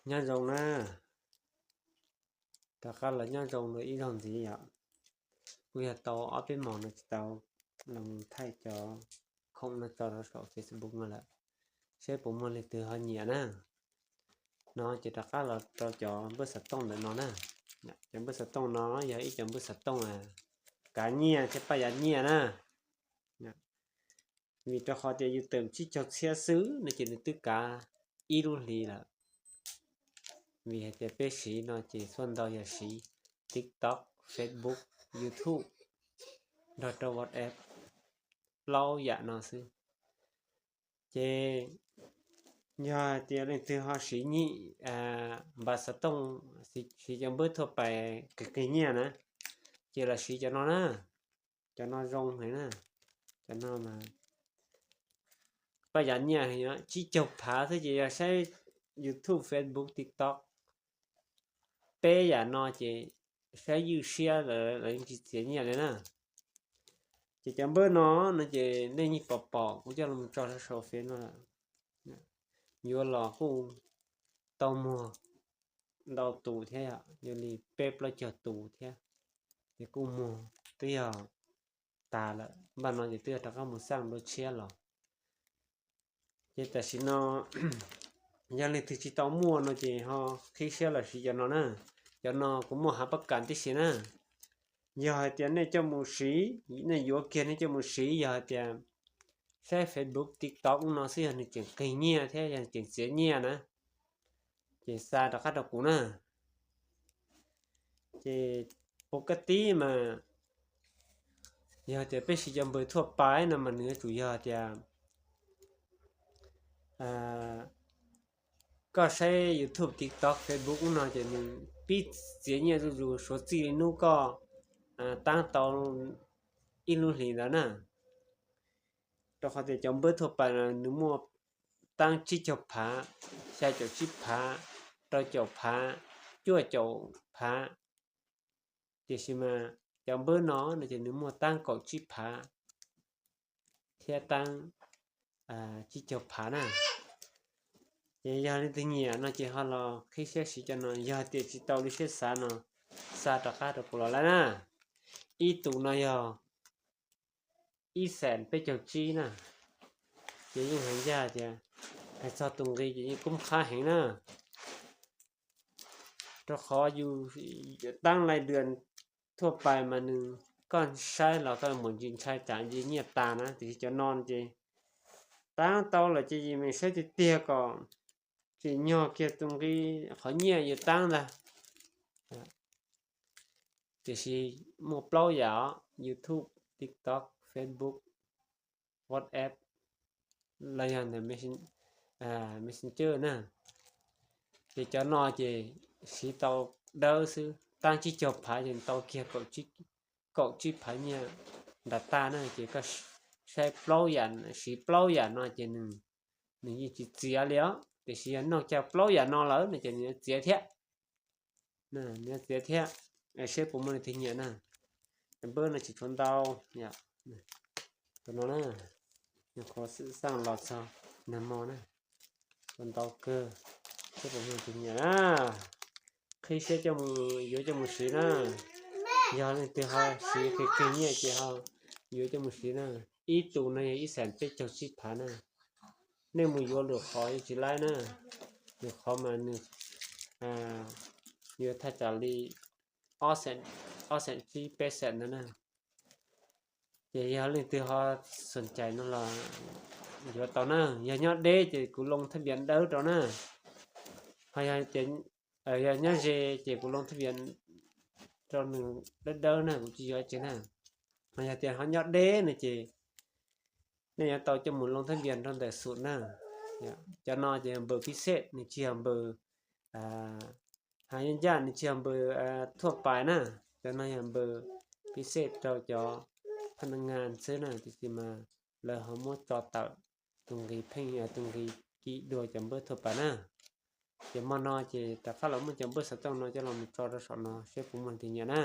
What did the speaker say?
Nyob zoo na, rov qab los nyob zoo dua ib zaug ntxiv yom. Kuj yog tau ob peb hmos no tsis tau los thaij cov khoom no tso rau saum Facebook no lawm, seb puas muaj leej twg ho nyiam na. No ces rov qab los rau cov npawb xov tooj ntawm no na. Cov npawb xov tooj no yog ib cov npawb xov tooj kav nyiaj thiab paj yav nyiaj na. Vim rau qhov tias yus tawm tsib caug txhiab xwb no ces nws twb kav ib lub hlis lawm. Vim hais tias peb siv no ces txhua ntau yog siv TikTok, Facebook, YouTube nrog rau WhatsApp, plaub yam no xwb. Ces yog hais tias leej twg ho siv nyiaj, npawb xov tooj, siv cov npawb thuaj pais qis qis nyiaj na, ces los siv cov no na. Cov no zoo heev na. Cov no mas paj yav nyiaj heev, tsib caug phav xwb ces yog saib YouTube, Facebook, TikTok, peb yam no ces saib ywj siab lawm, lawv yeej tsis txiav nyiaj li na. Ces cov npawb no no ces nej yeej pom pom kuv coj los tso saum Facebook no lawm. Yuav los kuj tau muag ntau tus thiab, yog li peb plaub caug tus thiab, ces kuj muag twb yog tas lawm, npaj no ces twb yog rov qab mus xaj dua tshiab los. Ces tam sim no yog leej twg tsis tau muaj no ces ho qhib siab los siv cov no na. Cov no kuv muaj hav pab kam tib si na. Yog hais tias nej coj mus siv, nej yuav kiag nej coj mus siv, yog hais tias saib Facebook, TikTok no xwb yog nws tseem qis nyiaj thiab yog tseem txiav nyiaj na, ces xa rov qab rau kuv na. Ces ua kaj tib mas yog tias peb siv cov npawb thuaj pais no mas nws yuav tsum yog tias koj saib YouTube, TikTok, Facebook no ces nws pib txiav nyiaj zuj zus suav txij li hnub koj taab tau ib lub hlis ntawd na. Rau qhov tias cov npawb thuaj pais no nws muaj taab tsib caug phav, xya caum tsib phav, rau caum phav, cuaj caum phav. Tiam sis mas cov npawb no no ces nws muaj taab kaum tsib phav thiab taab tsib caug phav na. Ces yog leej twg nyiam no ces ho los qhib siab siv cov no, yog tias tsis tau li siab xav no xa rov qab rau kuv los lawm na. Ib tus no yog ib xees peb caug tsib na. Ces yeej hais ncaj tias hais txog tus nqi ces yeej kub qab heev na. Rau qhov yus taab lais dua thuaj pais mas nws, koj saib los koj mus ntsis ntshai tsam nce nyiaj tas na, tiam sis cov no ces taab tau lawm ces yus saib tiag tiag kom tsim nyog kiag tus nqi qhov nyiaj yus taab ntag. Tiam sis muaj plaub yam, YouTube, TikTok, Facebook, WhatsApp, los yog ntawm Messenger na. Ces cov no ces siv tau dawb xwb, taab tsib caug phav ces tau kiag kaum tsib phav nyiaj nram taj na. Ces koj saib plaub yam, siv plaub yam no ces nws, nws yeej tsis txiav li os. Tiam sis yog noj caj plaub yam no lawm no ces nws yuav txiav thiab. Nws yuav txiav thiab, seb puas muaj leej twg nyiam na. Cov npawb no tsis tshua ntau, tus no na, nyuam qhuav xaaj los txog nag hmo na, tshua ntau kawg, seb puas muaj leej twg nyiam na. Qhib siab coj mus, yuav coj mus siv na. Yog leej twg ho siv qis qis nyiaj ces ho yuav coj mus siv na. Ib tus no yog ib xees peb caug tsib phav na. Nej mus yuav lwm qhov yuav tsis laib na. Lwm qhov mas nws yuav thaj tsam li ob xees tsib peb xees ntawd na. Ces yog leej twg ho xom cais no los yuav tau na. Yog nyob deb ces kuv loo thaj npias dawb rau na. Ho yog tias, yog nyob ze ces kuv loo thaj npias rau nws dawb dawb na, kuv tsis yuav tsev na. Ho yog tias ho nyob deb no ces nej yuav tau coj mus loo thaj npias rau ntawm xum na. Cov no ces npawb phij xej, nws tsis yog npawb ha, yog ncaj nws tsis yog npawb thuaj pais na. Cov no yog npawb phij xej rau cov phaj na nga xwb na, tiam sis mas lawv ho muab tso tawm tus nqi pheej, tus nqi kim dua cov npawb thuaj pais na. Ces hmo no ces rov qab los muab cov npawb xov tooj no coj los mus tso rau saum no seb puas muaj leej twg nyiam na.